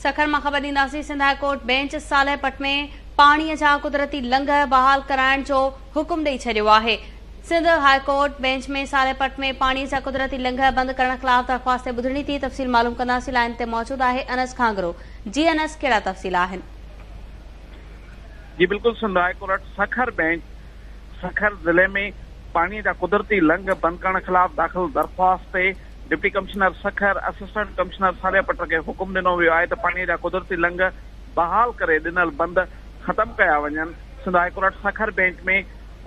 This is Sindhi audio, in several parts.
سکر مان خبر ڏينداسين Sindh high court bench Saleh Pat ۾ پاڻي جا قدرتي لنگهه بحال ڪرائڻ جو حڪم ڏئي ڇڏيو آهي. Sindh high court bench ۾ Saleh Pat ۾ پاڻي جا قدرتي لنگهه بند ڪرڻ خلاف درخواست تي ٻڌڻي ٿي، تفصيل معلوم ڪنداسين لائين تي موجود آهي انس گهانگهرو جي انس ڪهڙا تفصيل آهن. جي بلڪل Sindh high court Sukkur bench Sukkur ضلعي ۾ پاڻي جا قدرتي لنگهه بند ڪرڻ خلاف داخل درخواست تي deputy commissioner Sukkur, assistant commissioner Saleh Pat کي حڪم ڏنو ويو آهي ته پاڻي جا قدرتي لنگهه بحال ڪري ڏنل بند ختم ڪيا وڃن. Sindh high court Sukkur bench ۾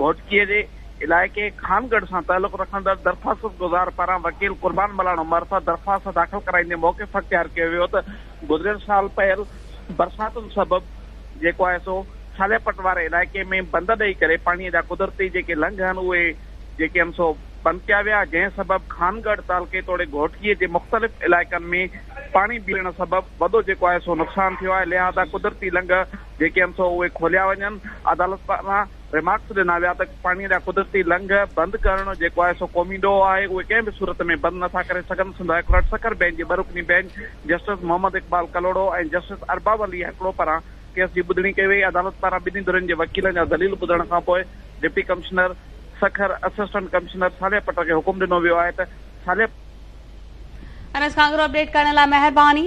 Ghotki جي علائقي خانڳڙهه سان تعلق رکندڙ درخواستگذار پاران وڪيل قربان ملاڻو معرفت درخواست داخل ڪرائيندي موقف اختيار ڪيو ويو ته گذريل سال پيل برساتن سبب جيڪو آهي سو صالح پٽ واري علائقي ۾ بند ڏئي ڪري پاڻي جا قدرتي جيڪي لنگهه آهن اهي جيڪي آهن سو بند ڪيا ويا، جنهن سبب خانڳڙهه تعلقي توڙي گهوٽڪي جي مختلف علائقن ۾ پاڻي بيهڻ سبب وڏو جيڪو آهي سو نقصان ٿيو آهي، لهذا قدرتي لنگهه جيڪي آهن سو اهي کوليا وڃن، عدالت پاران ريمارڪس ڏنا ويا ته پاڻي جا قدرتي لنگهه بند ڪرڻ جيڪو آهي سو قومي ڏوهه آهي، اهي ڪنهن به صورت ۾ بند نٿا ڪري سگهن، Sindh high court Sukkur bench جي ٻه رڪني bench justice Muhammad Iqbal Kalhoro ۽ justice Arbab Ali Hakro پاران ڪيس جي ٻڌڻي ڪئي وئي، عدالت پاران ٻنهي ڌرين جي وڪيلن جا دليل ٻڌڻ کانپوء deputy commissioner Sukkur, assistant commissioner Saleh Pat کي حڪم ڏنو ويو آهي ته صالح. انس گهانگهرو اپڊيٽ ڪرڻ لاء مهرباني.